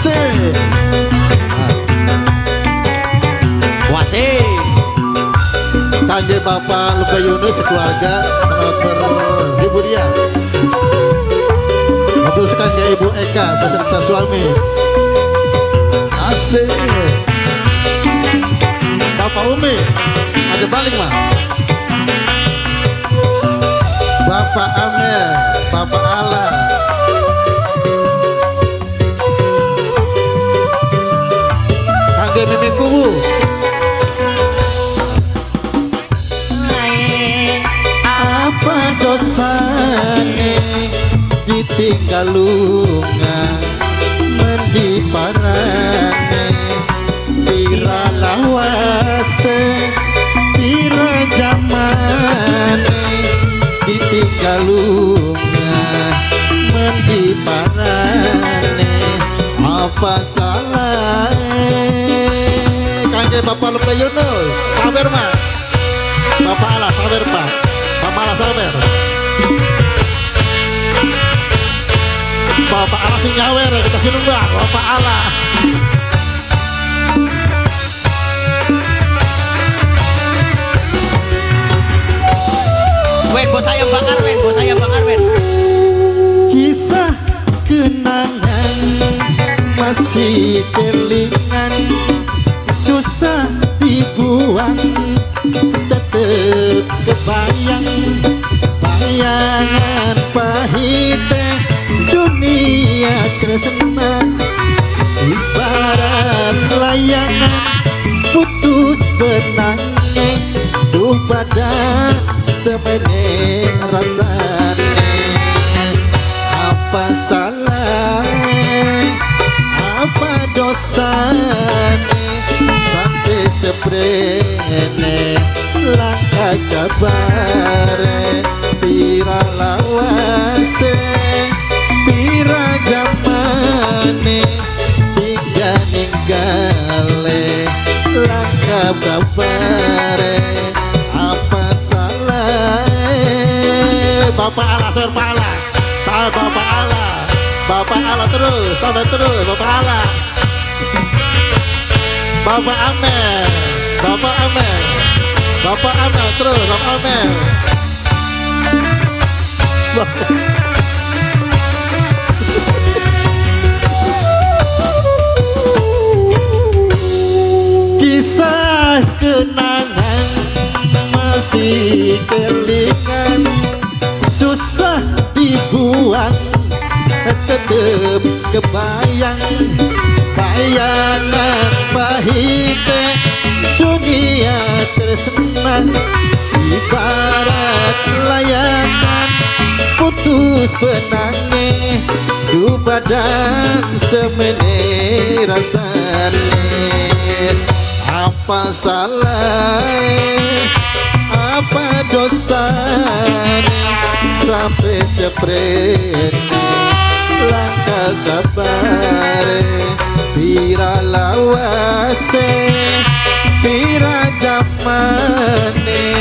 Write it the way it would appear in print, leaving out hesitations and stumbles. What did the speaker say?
Asik. Wase. Kangge Bapak Luka Yunus sekeluarga, selamat berhibur ya. Terus kangge Ibu Eka beserta suami. Asik. Bapak Umi, aja balik mah. Bapak Amel, Bapak Ala. Kangge Mimin Kubu. Apa dosane ditinggal lunga mendi parane, pira lawase pira jamane ditinggal lunga mendi parane, apa salah. Kangge Bapak Lupe Yunus, sabar mah. Bapak Allah sabar Pak. Bapak Allah sabar. Bapak Allah sing nyawer kita sinumbang Bapak Allah. Wen bos ayam bakar wen, bos ayam bakar wen. Kisah kenangan masih kelingan, susah dibuang, tetep kebayang bayangan pahit dunia kresna, ibarat layangan putus benangnya, duh badan semene rasane. Apa salah, apa dosane sampai seprene langka kabare, pira lawase pira jamane tinggal ninggale langka kabare, apa salah. Bapak Allah, Bapak Allah, saya Bapak Allah, Bapak Allah terus, sampai terus Bapak Allah. Bapak Amel, Bapak Amel, Bapak Amel terus, Bapak Amel. Kisah kenangan masih kelingan, susah dibuang, tetep kebayang bayangan pahit dunia tersenang, ibarat layangan putus benange, du badan semene rasane. Apa salah, apa dosane sampai seprene langka kabare, pira lawase pira jamane